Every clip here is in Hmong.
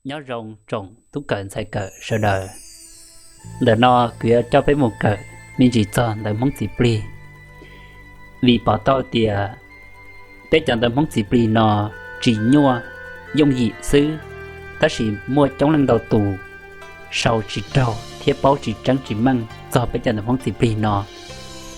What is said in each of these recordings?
Nyob zoo tsoom tub kawm ntxhais kawm sawv daws. Ntawm no kuv yuav coj peb mus kawm me ntsis txog ntawv Hmoob txiv plig. Vim pom tau tias peb cov ntawv Hmoob txiv plig no tsis nyuaj, yooj yim xwb, tab sis muaj coob leej ntau tus sau tsis raug thiab paub tsis tseeb tsis meej txog peb cov ntawv Hmoob txiv plig no.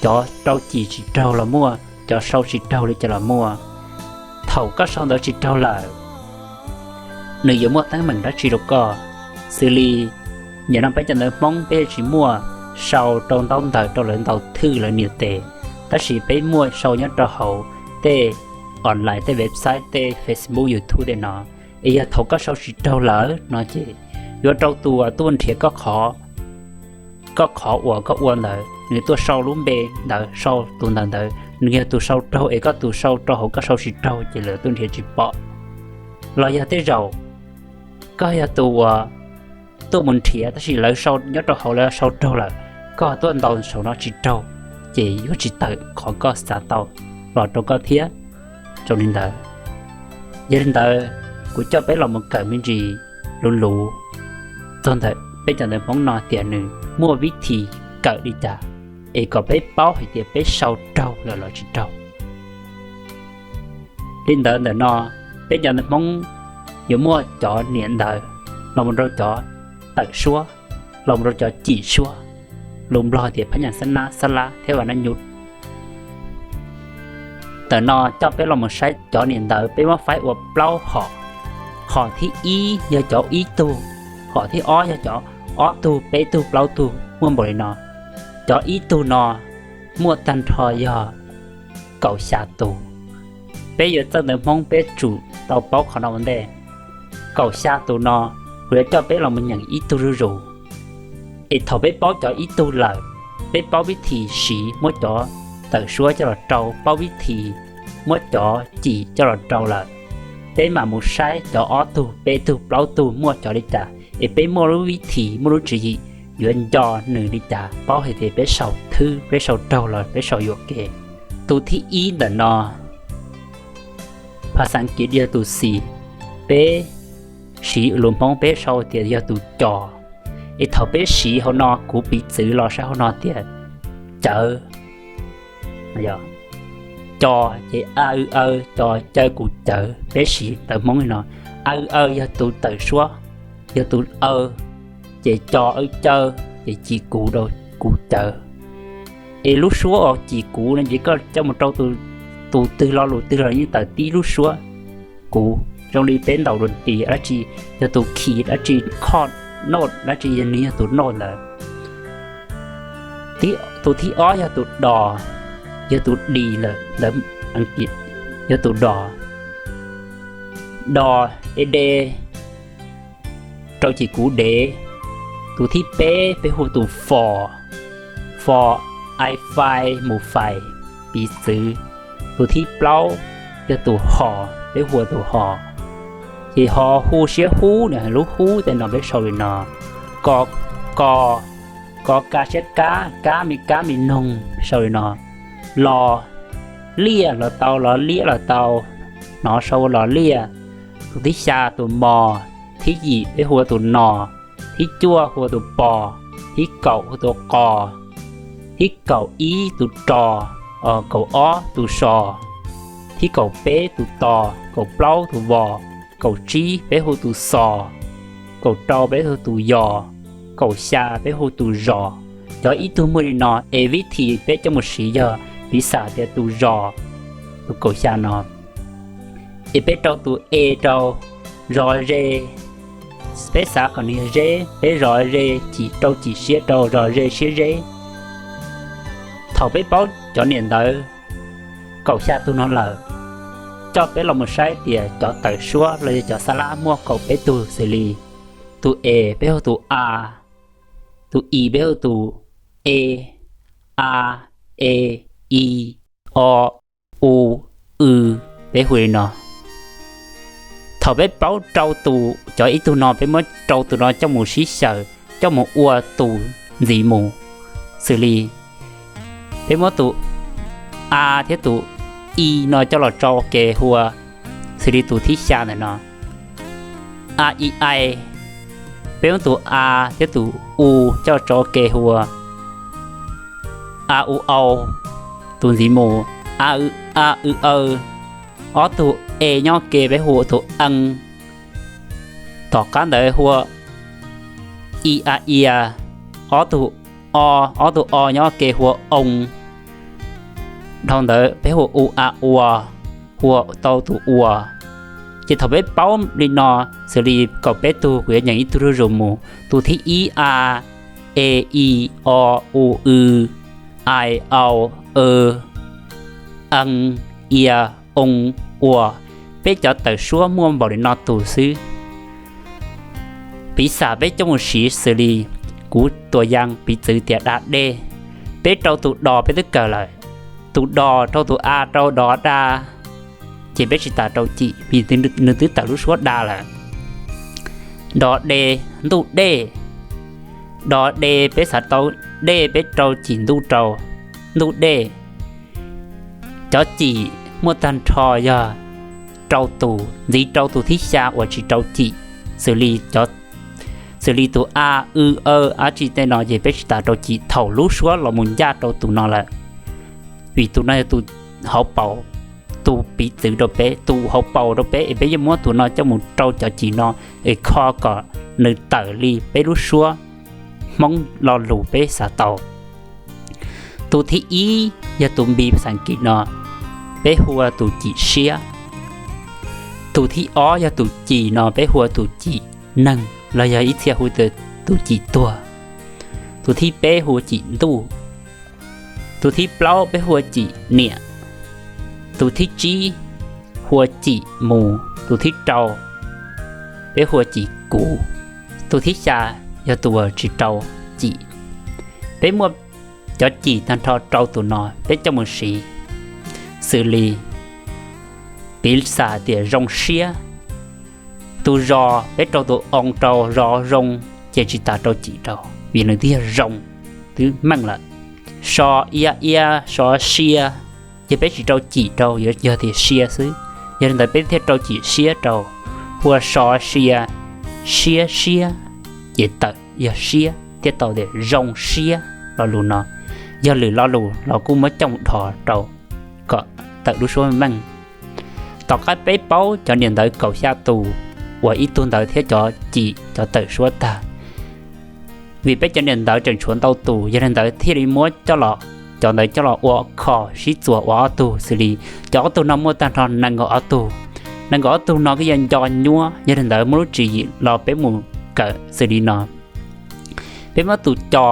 Cov rau cim tsis raug los muaj, cov sau tsis raug li cas los muaj. Thaum koj sau ntawv tsis raug lawm, nws yuav muaj teeb meem dab tsi rau koj? Xws li nim no peb cov ntawv Hmoob peb tsis muaj sau rau ntaub ntawv rau lawv ntaus thwj lawv nias tes, tab sis peb muaj sau nyob rau hauv tej online, tej website, tej Facebook, YouTube tej no. Es yog thaum koj sau tsis raug lawm no ces yuav rau tus uas tuaj nrhiav koj qhov, koj qhov uas koj ua ntawd, nws tuaj sau lub npe ntawd, sau tus ntawv ntawd, nws yog tus sau raug, es koj tus sau rau hauv koj sau tsis raug ces lawv tuaj nrhiav tsis pom. Los yog tej zaum koj yog tus uas tuaj mus nrhiav tab sis lawv sau nyob rau hauv lawv sau raug lawm, koj tuaj ntaus saum no tsis raug, ces yuav tsis tawm qhov koj xav tau los rau koj thiab. Zoo li ntawd, yog li ntawd kuv coj peb los mus kawm me ntsis luv luv txog ntawm peb cov ntawv Hmoob no tias nws muaj vib this kawm li cas es kom peb paub hais tias peb sau raug lawm los tsis raug. Li ntawd ntawm no peb cov ntawv Hmoob yuav muaj cov niam ntawv los mus rau cov tawm suab, los mus rau cov cim suab, lus Nplog tias phab nyas xab nab, xab lab thiab vas nab nyub. Ntawm no coj peb los mus saib cov niam ntawv peb muab faib ua plaub hom. Hom thib ib yog cov ib tug, hom thib ob yog cov ob tug, peb tug, plaub tug, muaj npaum li no. Cov ib tug no muaj tag nrho yog kaum xya tus. Peb yuav txawj ntawv Hmoob peb tsum tau paub qhov no ua ntej. Kaum xya tus no, kuv yuav coj peb los mus nyeem ib tug zuj zus. Es thaum peb paub cov ib tug lawm, peb paub vib this siv muab cov tawm suab coj los rau, paub vib this muab cov cim coj los rau lawm, peb mam mus saib cov ob tug, peb tug, plaub tug muaj cov li cas, es peb muaj lub vib this, muaj lub tswv yim yuav nco nws li cas, paub hais tias peb sau thwb, peb sau raug los peb sau yuam kev. Tus thib ib ntawm no, phas xas kiv yog tus xis, peb siv lus Hmoob peb sau tias yog tus co. Es thaum peb siv hauv no, kuv piv txwv los saib hauv no tias cawv. Co ces a w aw, co caw kuv cawv, peb siv ntawv Hmoob li no. A w aw yog tus tawm suab, yog tus aw, ces co aw caw, ces cim kuv rau kuv cawv. Es lub suab uas cim kuv no ces koj coj mus rau tus twg, lo lus twg los yeej tawm tib lub suab. Kuv zoo li peb ntaus dua tis dab tsi, yog tus khi dab tsi, khoj noj dab tsi, yog nws yog tus noj ntawd. Tus thib ob yog tus do, yog tus di lawm ntawv Askiv, yog tus do. Do, e de, rau cim kuv dev. Tus thib peb peb hu tus fo, fo, ai fai mus fais, piv txwv. Tus thib plaub yog tus ho, peb hu ua tus ho. Ces ho hu siab hub na, lub hub tej no peb sau li no. Ko, ko, ko ka siab kab, kab me kab me noog, sau li no. Lo, liaj los tau, los liab los tau, hnov sau ua los liaj. Tus thib xya tus mo, thib yim peb hu ua tus no, thib cuaj hu ua tus po, thib kaum hu ua tus qo, thib kaum ib tus ro, kaum ob tus so, thib kaum peb tus to, kaum plaub tus vo, kaum tsib peb hu tus xo, kaum rau peb hu tus yo, kaum xya peb hu tus zos. Cov ib tug muaj li no es vib this peb coj mus siv yog piv xam tias tus zos, tus kaum xya no. Es peb rau tus e rau, zos ze, peb xav kom nws yog zeb, peb zos ze, cim rau cim siab rau, zos ze siab zeb. Thaum peb paub cov niam ntawv kaum xya tug no lawm, coj peb los mus saib tias cov tawm suab los yog cov xab lab muaj kaum peb tug xws li, tus e peb hu tus a, tus i peb hu tus e, a, e, i, o, u, w, peb hu li no. Thaum peb paub rau tus, cov ib tug no peb muab rau tus no coj mus sib xyaw, coj mus ua tus ntxiv mus. Xws li peb muab tus a thiab tus i no coj los tso ua ke hu ua, xws li tus thib xya ntawm no, a i ai, peb muab tus a thiab tus u coj tso ke hu ua a u au, tus ntxiv mus a a aw, ob tug e nyob ke peb hu ua tus ee, tom qab ntawd hu ua i a ia, ob tug o, ob tug o nyob ke hu ua oo, dhau ntawd peb hu ua u a ua, hu ua tau tus ua. Ces thaum peb paub li no, xws li kaum peb tug kuv yuav nyeem ib tug zuj zus mus, tus thib ib a, e i o u w, ai au, w, ee, ia, oo, ua. Peb cov tawm suab muaj npaum li no tus xwb. Piv xam peb coj mus siv xws li kuv tuas yas piv txwv tias da dej, peb rau tus do peb twb kawg lawm, tus do rau tus a rau do da, ces peb tsis tas rau cim vim nws twb tawm lub suab da lawm. Do de, ntuj dej. Do de peb xav tau dej, peb rau cim ntuj rau, ntuj dej. Cov cim muaj tag nrho yog rau tus, ntxiv rau tus thib xya uas tsis rau cim, xws li tus a, w, aw, ab tsi tej no ces peb tsis tas rau cim thaum lub suab los mus ncaj rau tus no lawm. Vim tus no yog tus hauv paus, tus piv txwv rau peb, tus hauv paus rau peb es peb yeej muab tus no coj mus rau cov cim no es kho kom nws tawm li peb lub suab Hmoob lo lus peb xav tau. Tus thib ib yog tus npis phas xas As kiv no, peb hu ua tus cim siab. Tus thib ob yog tus cim no peb hu ua tus cim neeg los yog ib txhia hu tus cim tuag. Tus thib peb hu ua cim ntuj. Tus thib plaub peb hu ua cim niam. Tus thib tsib hu ua cim mus. Tus thib rau peb hu ua cim kuv. Tus thib xya yog tus uas tsis rau cim. Peb muaj cov cim tag nrho rau tus no peb coj mus siv xws li piv xam tias zoo siab. Tus zos peb rau tus oo rau, zos zoo, ces tsis tas rau cim rau vim nws twb yog zoo, twb meej lawm. So ia ia, so sia, ces peb tsis rau cim rau, yog tias sia xwb, yog li ntawd peb thiaj rau cim siab rau, hu ua so sia, siab siab, ces tawm yog siab thiaj tau tias zoo siab. Lo lus no yog lwm lo lus los kuj muab coj mus dhos rau kom tawm lub suab meej. Tom qab peb paub cov niam ntawv kaum xya tus uas ib tug ntawv thiab cov cim cov tawm suab tag, vim peb cov niam ntawv tseem tshuav ntau tus, yog li ntawd thiaj li muab coj los, cov ntawd coj los ua kho sib txuas ua ob tug xws li cov ob tug no muaj tag nrho nees nkaum ob tug. Nees nkaum ob tug no kuj yog nco nyuab, yog li ntawd muaj lub tswv yim los peb mus kawm xws li no. Peb muab tus co,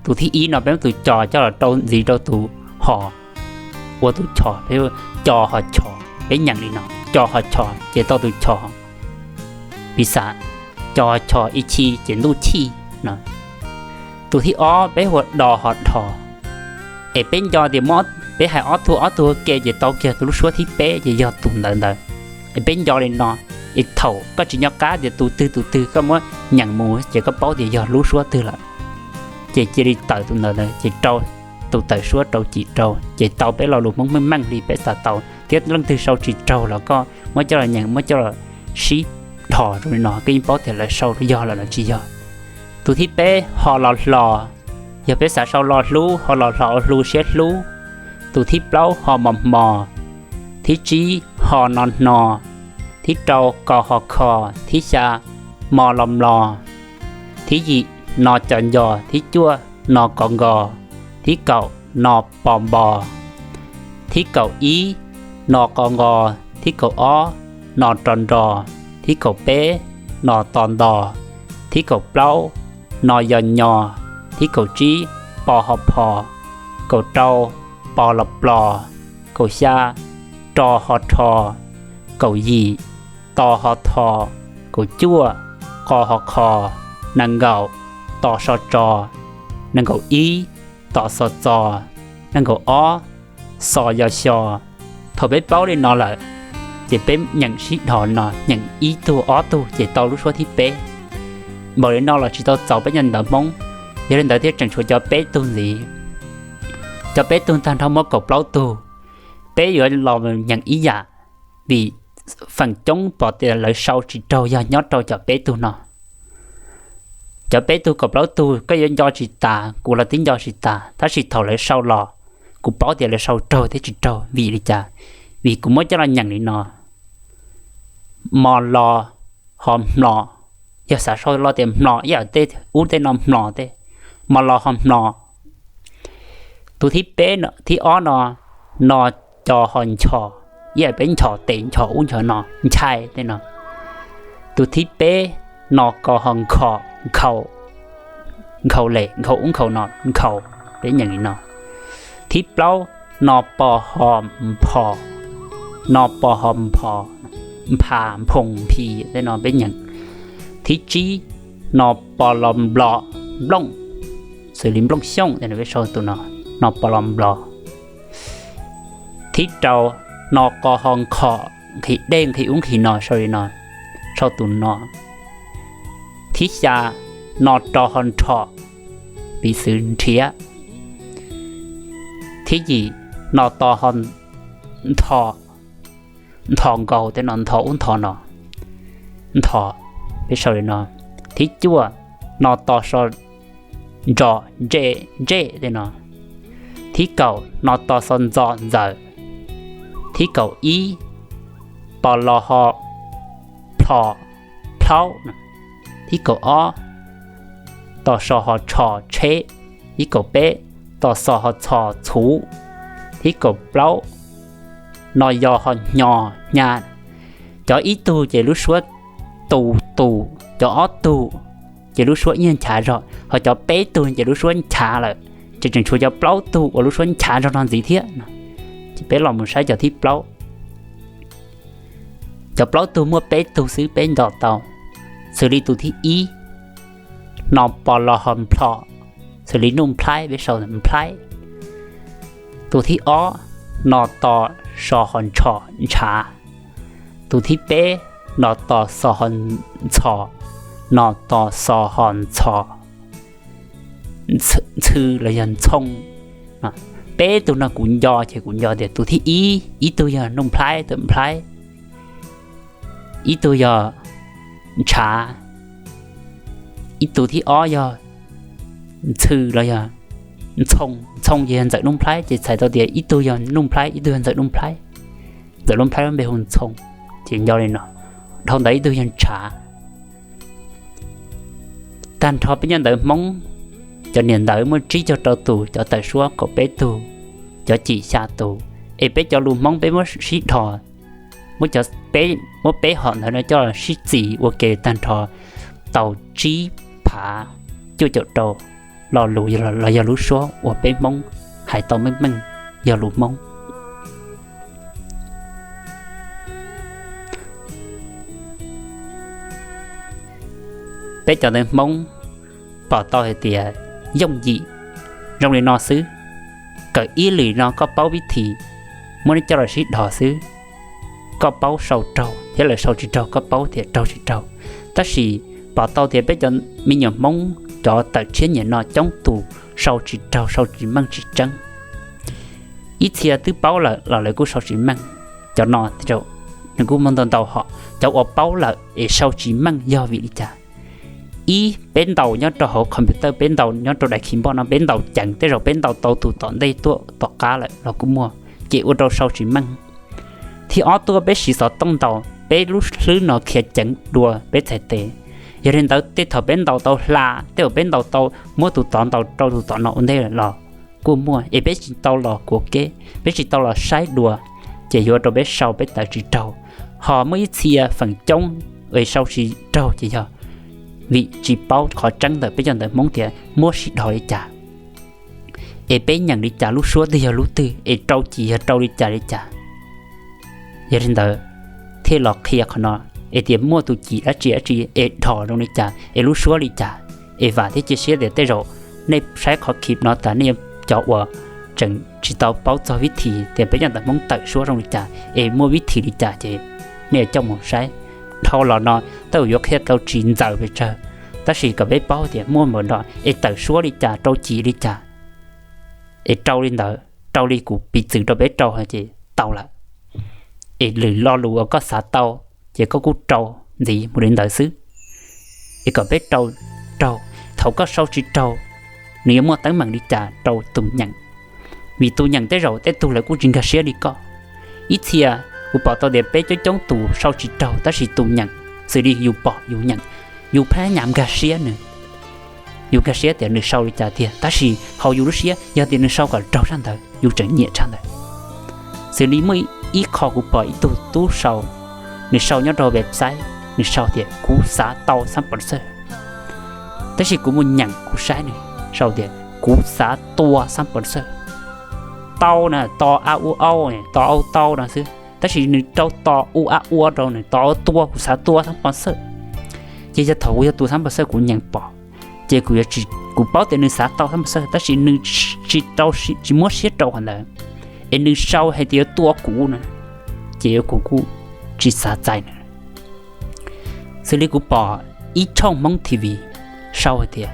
tus thib ib no peb muab tus co coj los rau ntxiv rau tus ho ua tus cho, co ho cho, peb nyeem li no, co ho cho ces tau tus cho. Piv xam, co ho cho ib chim ces ntuj chim no. Tus thib ob peb hu ua do ho dho, es peb nco tias muab peb hais ob tug ob tug ke ces tau kiag tus lub suab thib peb ces yog tus ntawd ntawd. Es peb nco li no, es thaum koj tsis nco qab tias tus twg tus twg, koj muab nyeem mus ces koj paub tias yog lub suab twg lawm. Ces cia li tawm tus ntawd ntawd ces rau tus tawm suab rau cim rau ces tau peb lo lus Hmoob meej meej li peb xav tau, thiab leej twg sau tsis raug los koj muab coj los nyeem, muab coj los sib dhos rau li no koj yeej paub tias lawv sau yog lawm los tsis yog. Tus thib peb ho los hlo, yog peb xav sau lo hlub, ho los hlo ua hlu siab hlub. Tus thib plaub ho mos hmo. Thib tsib ho no hno. Thib rau ko ho kho. Thib xya mo los mlo. Thib yim no co nco. Thib cuaj no ko nko. Thib kaum no po npo. Thib kaum ib no qo nqo. Thib kaum ob no ro nro. Thib kaum peb no to nto. Thib kaum plaub no yo nyo. Thib kaum tsib po ho pho. Kaum rau po los plo. Kaum xya ro ho rho. Kaum yim to ho tho. Kaum cuaj qo ho qho. Nees nkaum to so tso. Nees nkaum ib to xo txo. Nees nkaum ob xo yo xyo. Thaum peb paub li no lawm, ces peb nyeem sib dhos no, nyeem ib tug ob tug ces tau lub suab thib peb. Npaum li no los tsis tau txaus peb cov ntawv Hmoob, yog li ntawd thiaj tseem tshuav cov peb tug ntxiv. Cov peb tug tag nrho muaj kaum plaub tug, peb yuav los nyeem ib yam, vim feem coob pom tias lawv sau tsis raug yog nyob rau cov peb tug no. Cov peb tug kaum plaub tug koj yuav nco tsis tas, kuv los twb nco tsis tas, tab sis thaum lawv sau los, kuv paub tias lawv sau raug thiab tsis raug vim li cas. Vim kuv muab coj los nyeem li no: mos los ho hmlos. Yog xav sau los tias hmlos, ib yam tej ub tej no hmlos tej, mos los ho hmlos. Tus thib peb, thib ob no, no co ho nchos, ib yam peb nchos tes nchos ub nchos no, nchai tej no. Tus thib peb, no ko ho nkho, nkhaus, nkhaus lem nkhaus ub nkhaus no, nkhaus, peb nyeem li no. Thib plaub, no po ho npho, no po ho npho, npha, nphoo, nphi tej no peb nyeem. Thib tsib, no po lo nplo, nplooj, xws li Nplooj Xyooj tej no peb sau tus no, no po lo nplo. Thib rau, no ko ho nkho, nqhis dej nqhis ub nqhis no sau li no, sau tus no. Thib xya, no ro ho nrho, piv xwv nrhiav. Thib yim, no to ho ntho, ntho nkaus tej no, ntho ub ntho no, ntho, peb sau li no. Thib cuaj, no to so ntso, ntsej, ntsej tej no. Thib kaum, no to xo ntxo, ntxawm. Thib kaum ib, po lo ho plho, plhaub. Thib kaum ob, to so ho tsho, tsheb. Thib kaum peb, to xo ho txho, txhuv. Thib kaum plaub, no yo ho hnyo, hnyo. Cov ib tug ces lub suab tu, tus, cov ob tug ces lub suab ib nyuag nchav zog, ho cov peb tug ces lub suab nchav lawm, ces tseem tshuav cov plaub tug uas lub suab nchav zog no ntxiv thiab. Ces peb los mus saib cov thib plaub. Cov plaub tug muaj peb tug xwb peb nco tau, xws li tus thib ib, no po lo ho nplho, xws li Nuj Nplhaib, peb sau Nplhaib. Tus thib ob, no to so ho ntsho, ntshav. Tus thib peb, no to xo ho ntxho, no to xo ho ntxho, ntxhw los yog ntxhoo. Peb tug no kuv nco ces kuv nco tias tus thib ib, ib tug yog Nuj Nplhaib, tus Nplhaib, ib tug yog ntshav, ib tug thib ob yog ntxhw los yog ntxhoo, ntxhoo ces yog Ntxawm Nuj Nplhaib, ces txhais tau tias ib tug yog Nuj Nplhaib, ib tug yog Ntxawm Nuj Nplhaib. Ntxawm Nuj Nplhaib lub npe hu Ntxhoo, ces nco li no. Dhau ntawd ib tug yog ntshav. Tag nrho peb cov ntawv Hmoob, cov niam ntawv muaj tsib caug rau tus, cov tawm suab kaum peb tug, cov cim xya tus, es peb cov lus Hmoob peb muab sib dhos, muab cov peb, muab peb hom ntawd no coj los sib txis ua ke tag nrho tau tsib phav cuaj caum rau lo lus los yog lub suab uas peb Hmoob hais tau meej meej yog lus Hmoob. Peb cov ntawv Hmoob pom tau hais tias yooj yim zoo li no xwb, kawm ib lwm no koj paub vib thim, muab neb coj los sib dhos xwb, koj paub sau raug thiab lawv sau tsis raug koj paub tias raug tsis raug. Tab sis pom tau tias peb cov me nyuam Hmoob cov tawm tshiab nyem no coob tus sau tsis raug, sau tsis meej tsis tseeb. Ib txhia twb paub lawm los lawv kuj sau tsis meej. Cov no nws kuj muaj ntau ntau hom. Cov uas paub lawm es sau tsis meej yog vim li cas? Ib, peb ntaus nyob rau hauv computer, peb ntaus nyob rau daim keyboard no, peb ntaus ceev, tej zaum peb ntaus tau tus tom ntej tuaj tom qab lawm los kuj muaj, ces ua rau sau tsis meej. Thib ob tuaj peb siv xov tooj ntaus, peb lub hlwb no khiav ceev dua peb txhais tes. Yog li ntawd tej thaum peb ntaus tau hla, tej thaum peb ntaus tau muab tus tod ntaus rau tus tom no ua ntej los kuj muaj, es peb tsis tau los kuav keb, peb tsis tau los saib dua, ces yuav rau peb sau peb tawv tsis raug. Ho muaj ib txhia feem coob es sau tsis raug ces yog vim tsis paub qhov tseeb ntawm peb cov ntawv Hmoob tias muab sib dhos li cas, es peb nyeem li cas, lub suab twg yog lub twg, es rau cim yog rau li cas li cas. Yog li ntawd thiaj los qhia qhov no, es tias muaj tus cim dab tsi dab tsi, es dhos zoo li cas, es lub suab li cas. Es vam thiab cia siab tias tej zaum nej saib qhov clip no tas nej cov uas tseem tsis tau paub txog vib thim tias peb cov ntawv Hmoob tawm suab zoo li cas es muaj vib thim li cas ces nej coj mus saib. Dhau los no tej zaum yuav qhia tau tsis ntxaws pes tsawg, tab sis kom peb paub tias muaj npaum no es tawm suab li cas, rau cim li cas, es rau li ntawd, rau li kuv piv txwv rau peb rau ces tau lawm. es lwm lo lus uas koj xav tau ces koj kuj rau ntxiv mus li ntawd xwb. Es kom peb rau raug, thaum koj sau tsis raug, nws yuav muaj teeb meem li cas rau tus nyeem? Vim tus nyeem tej zaum tej tug lawv kuj tsis nkag siab li koj. Ib txhia kuv pom tau tias peb coob coob tus sau tsis raug tab sis tus nyeem, xws li yus pom yus nyeem, yus phab nyas nkag siab nws, yus nkag siab tias nws sau li cas tiag, tab sis hauv yus lub siab yog tias nws sau kom raug tshaj ntawd yus tseem nyiam tshaj ntawd. Xws li muaj ib qho kuv pom ib tug tub sau, nws sau nyob rau website, nws sau tias kuv xav tau xab pov xawj, tab sis kuv mus nyeem kuv saib nws sau tias kuv xav tua xab pov xawj. Tau na, to a u au, to au tau no xwb, tab sis nws rau to u a ua rau nws to tua, kuv xav tua xab pov xawj. Ces yog thaum kuv yog tus xab pov xawj kuv nyeem pom, ces kuv, kuv paub tias nws xav tau xab pov xawj tab sis nws tsis tau, tsis muab siab rau qhov ntawd, es nws sau hais tias yuav tua kuv na, ces kuv kuj tsis xav txais nws. Xws li kuv pom ib tshooj Hmoob T V sau hais tias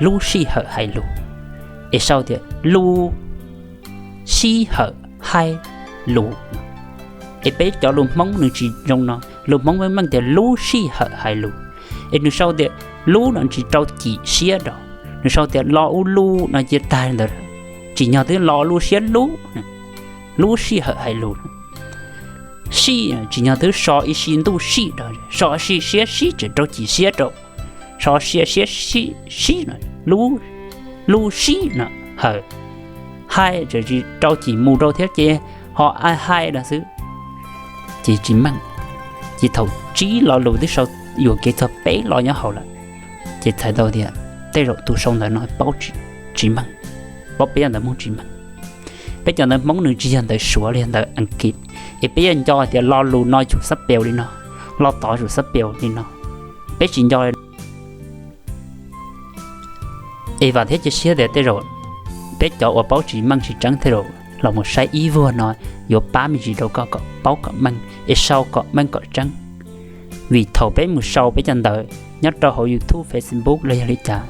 lub sij hawm hais lus, es sau tias lub sij hawm hais lus. Es peb cov lus Hmoob nws tsis zoo no, lus Hmoob meej meej tias lub sij hawm hais lus, es nws sau tias lub no tsis rau cim siab rau, nws sau tias lo u lu no cia tag ntawd, tsim nyog twb lo lub siab lub, lub sij hawm hais lus. Sij tsim nyog twb so ib si ntuj sij rau, so ib si siab sib tseem rau cim siab rau, so siab siab sib sib no, lub sij no, hawm, hais tseem tsis rau cim mus rau thiab ces ho ai hais no xwb, ces tsis meej. Ces thaum tsib lo lus twb sau yuam kev txog peb lo nyob hauv lawm, ces txhais tau tias tej zaum tus sau ntawv no paub tsis meej, paub peb cov ntawv Hmoob tsis meej. Peb cov ntawv Hmoob nws tsis yog ntawv Suav los yog ntawv Askiv, es peb yuav nco hais tias lo lus no yus xab peus li no, lo tod yus xab peus li no, peb tsis nco li. Es vam thiab cia siab tias tej zaum peb cov uas paub tsis meej tsis tseeb tej zaum los mus saib ib vuag no yuav pab me ntsis rau koj kom paub kom meej es sau kom meej kom tseeb. Vim thaum peb mus sau peb cov ntawv nyob rau hauv YouTube, Facebook los yog li cas,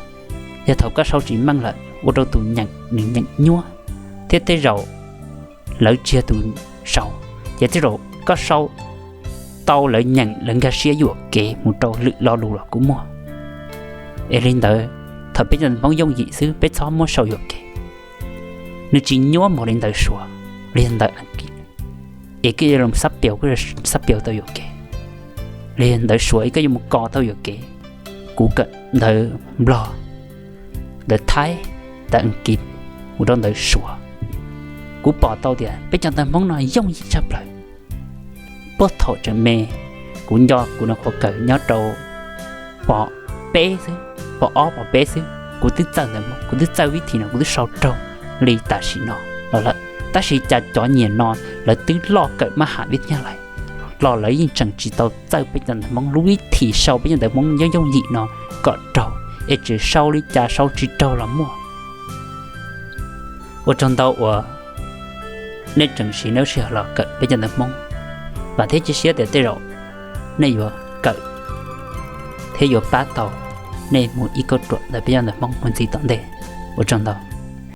yog thaum koj sau tsis meej lawm ua rau tus nyeem nws nyeem nyuaj, thiab tej zaum lawv tsis yog tus sau, ces tej zaum koj sau tau lawv nyeem lawv nkag siab yuam kev mus rau lwm lo lus los kuj muaj. Es li ntawd, thaum peb cov ntawv Hmoob yooj yim xwb peb txhob muab sau yuam kev. Nws tsis nyuaj npaum li ntawv Suav los yog ntawv Askiv, es koj yuav los xab peus, xab peus tau yuam kev, los yog ntawv Suav es koj yuav mus kos tau yuam kev. Kuv kawm ntawv Nplog, ntawv Thaib, ntawv Askiv mus rau ntawv Suav, kuv pom tau tias peb cov ntawv Hmoob no yooj yim tshaj plaws. Puag thaum tseem me, kuv nco kuv nyuam qhuav kawm nyob rau pos peb xwb, pos ob pos peb xwb, kuv twb txawj ntawv Hmoob, kuv twb txawj vib thim no, kuv twb sau raug li tam sim no los lawm. Tab sis cas cov nyiam no lawv twb loj kawm maj ham vib thib nyab lais los lawv yeej tseem tsis tau txawj peb cov ntawv Hmoob, lub vib thim sau peb cov ntawv Hmoob yooj yooj yim no kom raug, es tseem sau li cas sau tsis raug los muaj. Ua tsaug ntau uas nej tseem siv nej lub sij hawm los kawm peb cov ntawv Hmoob. Vam thiab cia siab tias tej zaum nej yuav kawm thiab yuav pab tau nej mus ib kauj ruam ntawm peb cov ntawv Hmoob mus ntxiv tom ntej. Ua tsaug ntau.